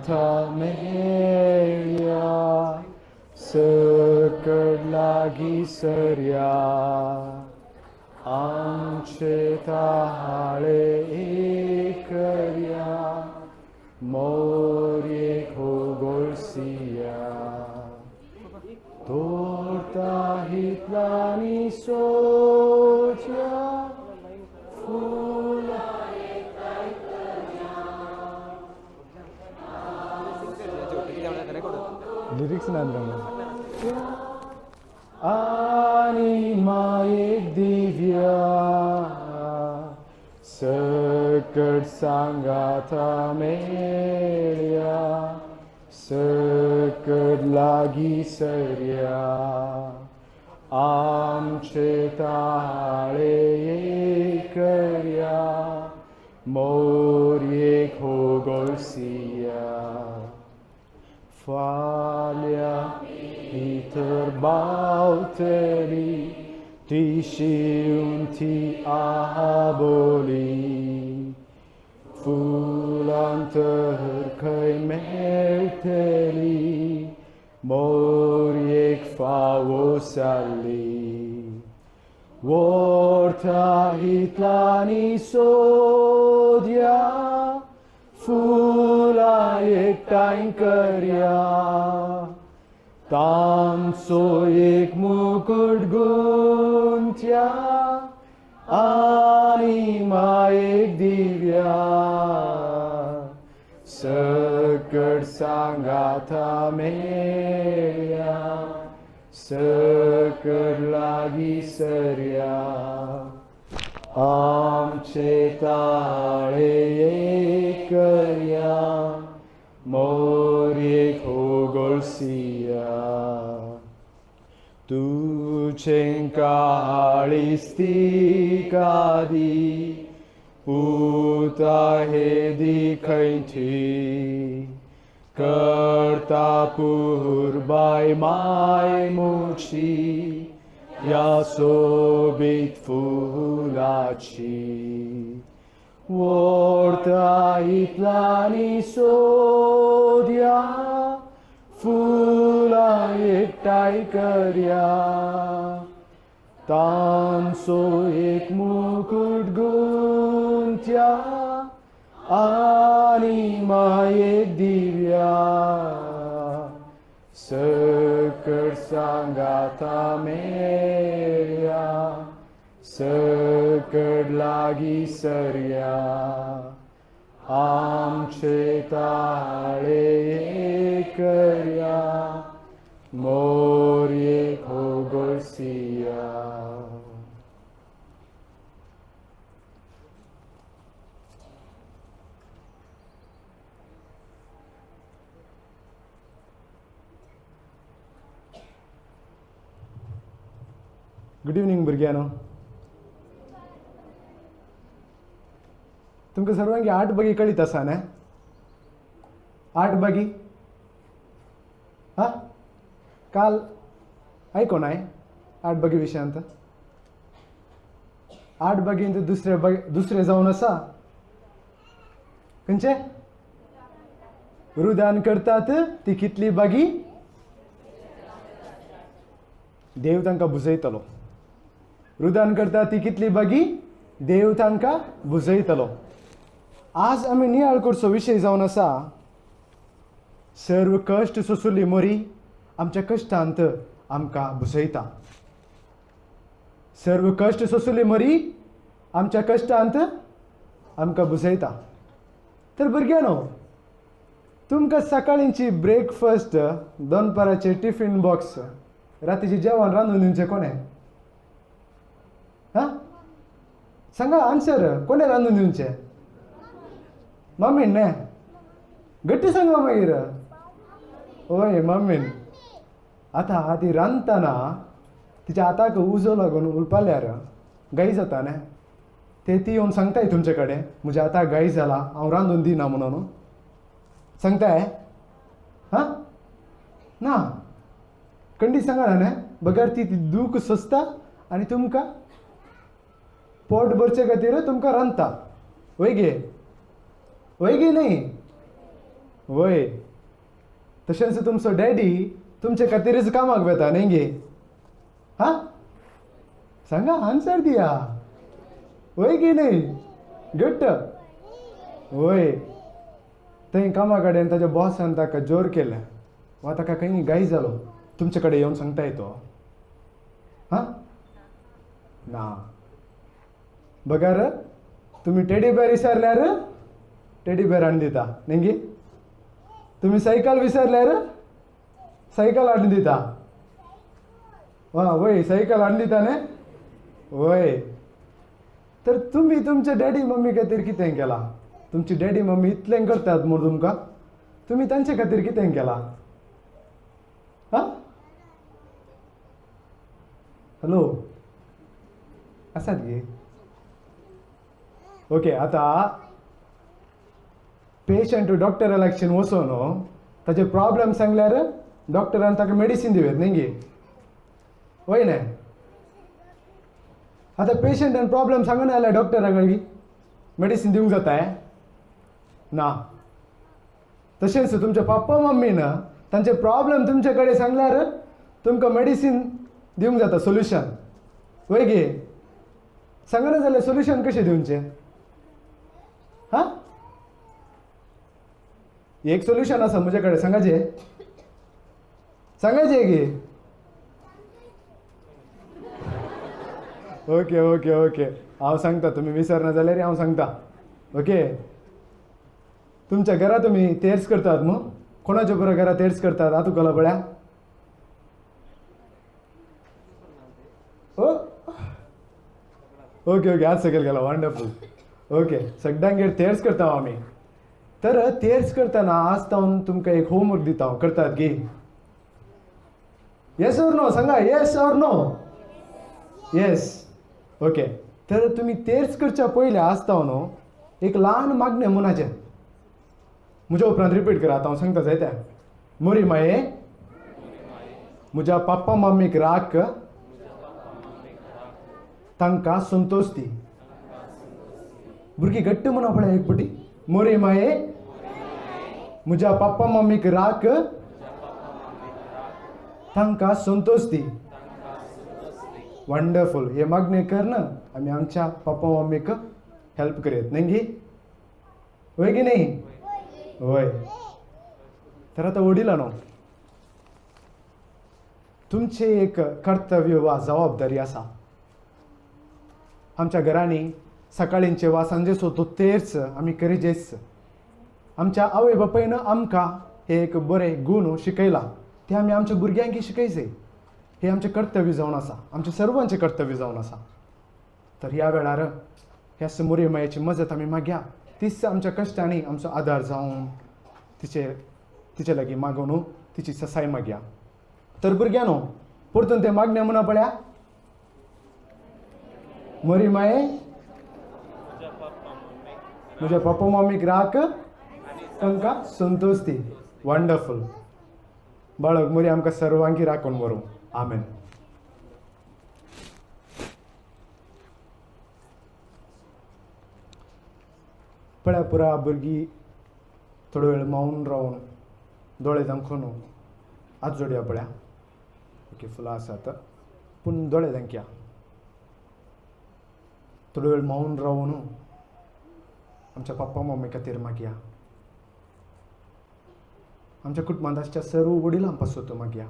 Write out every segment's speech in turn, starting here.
सांगाता मेळया सकड लागीं सरया आमचे ताळे एकर्या मोरयेक होगोळसिया तोरता हितलांनी सोदया फुलां लिरिक्स ना आनी मायेक दिव्या सकट सांगाता मेळया सकट लागीं सरया आमचे ताळे एकर्या मोरयेक होगोळसिया फाल्यां भितर बावतली ती शिवून ती आबोली फुलां तर खंय मेळटली मोरयेक फावो जाल्ली व्हरता हितलांनी सोदया फुलां एकठांय करया तांचो एक मुकूट गुंथया आनी मायेक दिव्या सकट सांगाता मेळया सकट लागीं सरया आमचे ताळे एकर्या मोरयेक होगोळसिया तुजें काळीज तिका दी पुता हेदी खंयची करता पुरबाय माय मुची ह्या सोबीत फुलाची व्हरता इतलांनी सोदया फुलां एकठांय करया तांचो एक मुकूट गुंथया आनी मायेक दिव्या सकट सांगाता मेळया सकट लागीं सरया आमचे ताळे एकर्या मोरयेक होगोळसिया. Good evening भुरग्यांनो. तुमकां सर्वांक आठ बगी कळीत आसा न्ही? आठ बगी हा काल आयकोनाय आठ बगी विशयांत. आठ बगींत दुसरे बगी दुसरे जावन आसा खंयचे रुदान करतात ती कितली बागी देव तांकां बुजयतलो. रुदान करता ती कितली बागी देव तांकां बुजयतलो. आज आमी नियाळ करचो विशय जावन आसा सर्व कश्ट सोंसुली मोरी आमच्या कश्टांत आमकां बुजयता. सर्व कश्ट सोंसुली मोरी आमच्या कश्टांत आमकां बुजयता. तर भुरग्यांनो तुमकां सकाळींची ब्रेकफास्ट दनपाराचे टिफिन बॉक्स रातीचें जेवण रांदून दिवचें कोणें? हां सांगा आन्सर कोणें रांदून दिवचें? मम्मीन न्ही? घट्टी सांगा मागीर. हय मम्मीन. आतां ती रांदतना तिच्या हाताक उजो लागून उलपाल्यार गाय जाता न्ही? ते ती येवन सांगताय तुमचे कडेन म्हज्या हाताक गाय जाला हांव रांदून दिना म्हणून सांगताय? हां ना खंडीत सांगना न्ही? बगर ती दूख सोंसता आनी तुमकां पोट भरचे खातीर तुमकां रांदता. वय गे? वय गे न्ही? वय, तशेंच तुमचो डॅडी तुमचे खातीरच कामाक वता न्ही गे? हां, सांगा, आन्सर दिया. वय की न्ही? घट्ट वय. थंय कामा कडेन ताच्या बॉसान ताका जोर केलें वा ताका खंय गाय जालो, तुमचे कडेन येवन सांगताय तो? हां ना. बगर तुमी टेडी बेर विसरल्यार टेडी बेर हाडून दिता न्ही गे? तुमी सायकल विसरल्यार सायकल हाडून दिता. वा वय, सायकल हाडून दिता न्ही? वय. तर तुमी तुमच्या डॅडी मम्मी खातीर कितें केलां? तुमची डॅडी मम्मी इतलें करतात म्हूण तुमकां, तुमी तांचे खातीर कितें केलां? हां, हॅलो, आसात गे? ओके. आतां पेशंट डॉक्टरा लागशीन वचोन ताचे प्रॉब्लम सांगल्यार डॉक्टरान ताका मेडिसीन दिवयत न्ही गे? वय न्हय? आतां पेशंटान प्रॉब्लम सांगना जाल्यार डॉक्टरा कडेन मेडिसीन दिवंक जाता ना. तशेंच तुमच्या पप्पा मम्मीन तांचे प्रॉब्लम तुमचे कडेन सांगल्यार तुमकां मेडिसीन दिवंक जाता, सोल्युशन. वय गे? सांगना जाल्यार सोल्युशन कशें दिवचें? हां, एक सोल्युशन आसा म्हजे कडेन, सांगाचें? सांगाचें गे? ओके ओके ओके, हांव सांगता, तुमी विसरना जाल्यार हांव सांगता. ओके, तुमच्या घरा तुमी तेर्स करतात मू? कोणाच्या बरोबर घरा तेर्स करतात? आतां तुका पळया. ओ ओके ओके, आज सकयल गेला. वंडरफूल. ओके, सगळ्यांगेर तेर्स करता आमी. तर तेर्स करतना आज हांव तुमकां एक होमवर्क दिता हांव, करतात गी? येस ऑर नो सांगा. Yes or no? Yes. Okay, तर तुमी तेर्स करच्या पयलें आज हांव न्हू एक ल्हान मागणें मनाचें म्हज्या उपरांत रिपीट करात. हांव सांगता जायते. मोरी माये, म्हज्या पप्पा मम्मीक राख, तांकां संतोश दी. भुरगीं घट्ट म्हणा पळय एक पटी. मोरी माये, म्हज्या पप्पा मम्मीक राख, तांकां संतोश दी. वंडरफूल. हे मागणें कर आमी आमच्या पप्पा मम्मीक हेल्प करयत न्ही गी? वय की न्ही? वय. तर आतां वडिलांनो, तुमचें एक कर्तव्य वा जबाबदारी आसा. आमच्या घरांनी सकाळींचे वा सांजेचो तो तेर्स आमी करीजेच. आमच्या आवय बापायन आमकां हे एक बरें गूण शिकयला, ते आमी आमच्या भुरग्यांक शिकयचे. हे आमचें कर्तव्य जावन आसा, आमचें सर्वांचें कर्तव्य जावन आसा. तर ह्या वेळार ह्या समोरी मायेची मजत आमी मागया. तीच आमच्या कश्टांनी आमचो आदार जावन तिचे तिचे लागीं मागून तिची ससाय मागया. तर भुरग्यांनो, परतून ते मागणें म्हणा पळया. मोरी माये, म्हज्या पप्पा मम्मीक राख, तांकां संतोश दी. वंडरफूल. बाळक मोरी आमकां सर्वांकी राखून व्हरूं. आमेन. पळया, पुरा भुरगीं थोडो वेळ मावन रावन दोळे दाखोवन हात जोडया पळया. ओके, फुलां आसात पूण दोळे धांकया. थोडो वेळ मावन रावन आमच्या पप्पा मम्मी खातीर मागया. आमच्या कुटुंबांत आसच्या सर्व वडिलां पासत मागया.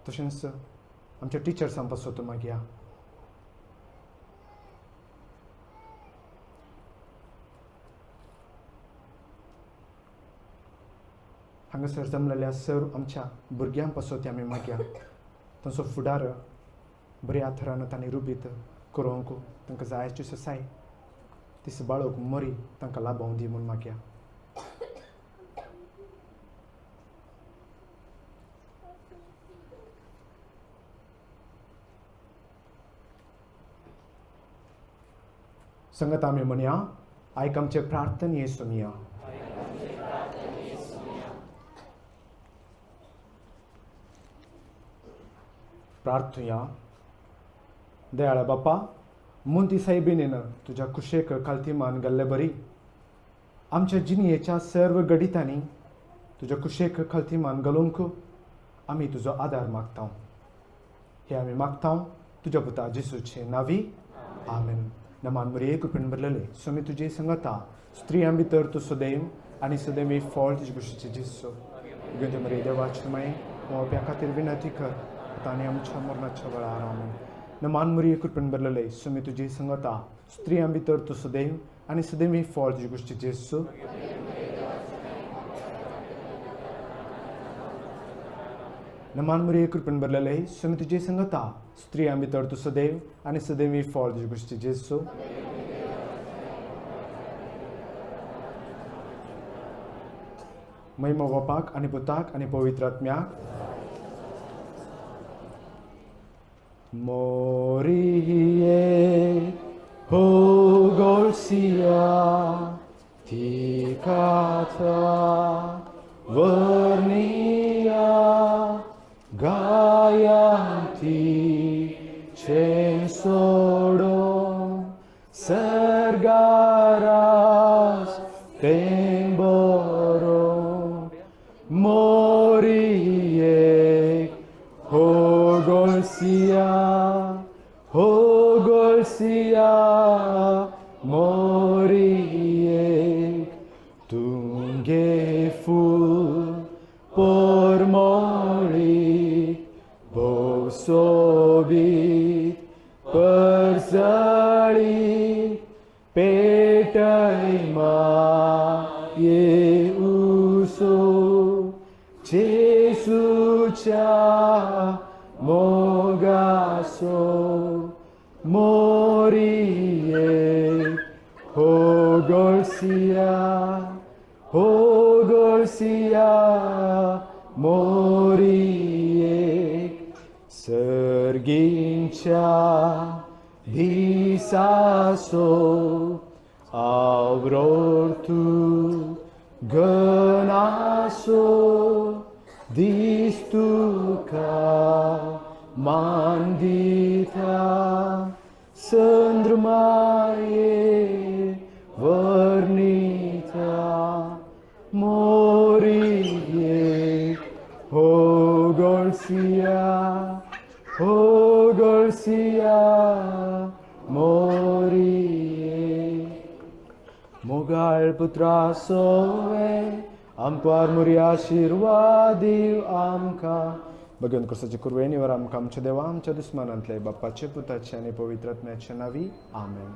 तशेंच आमच्या टिचर्सां पासत मागया. हांगासर जमलेल्या सर आमच्या भुरग्यां पासत आमी मागया. तांचो फुडार बऱ्या थरान तांणी रुबीत करूंक तांकां जायची ससाय तीस बाळक मरी तांकां लाभोवं दी म्हूण मागया. संगत आमी म्हणया, आयक आमचे प्रार्थने सुनिया. प्रार्थुया. दयाळ बापा, मोंती सायबिणीन तुज्या कुशेक कालतीमान गेल्ले बरी आमच्या जिणयेच्या सर्व घडितांनी तुज्या कुशेक खालतीमान घालूंक आमी तुजो आदार मागता. हे आमी मागता तुज्या पुता जेसूचे नावी, आमेन. नमान मरिये, कृपेन भरलेले, स्वामी तुजे संगता. स्त्रियां भितर तूं सदैव आनी सदैव फळ तुजे कुशीचे जेसू. भगवंत मरिये, देवाचे माये, पाप्यां खातीर विनंती कर, आतां आनी आमच्या मरणाच्या वेळार. आमेन. नमान मरिये, कृपेन भरलेले, स्वामी तुजे संगता. स्त्रियां भितर तूं सदैव आनी सदैव फळ तुजे कुशीचे जेसू. नमान मरिये, कृपेन भरलेले, स्वामी तुजे संगता. स्त्रियां भितर तूं सदैव आनी सदैव फळ तुजे कुशीचे जेसू. महिमा बापाक आनी पुताक आनी पवित्र आत्म्याक. मोरिये होगोळसिया तिकाता वर्निया गायांती सोडो सर्गारास तेंबरो. मोरिये होगोळसिया, होगोळसिया मोरिये. तुंगे फूल पोरमोळी भोव सोबीत परजळी पेटय माये उसो जेसूच्या मोगासो. मोरिये होगोळसिया, होगोळसिया मोरिये. सर्गींच्या दिसासो आवरोर्तू गणासो दीस तुका मान दिता संद्रमाये वर्णिता. मोरिये होगोळसिया, होगोळसिया मोरिये. मोगाळ पुत्रा सोवे आमकां मुरी आशिर्वाद दिव आमकां. भगवंत क्रिस्ताचे कुरवेनीवर आमकां आमच्या देवा आमच्या दुस्मानांतले, बाप्पाचे, पुताचे आनी पवित्र आत्म्याचे नावी, आमेन.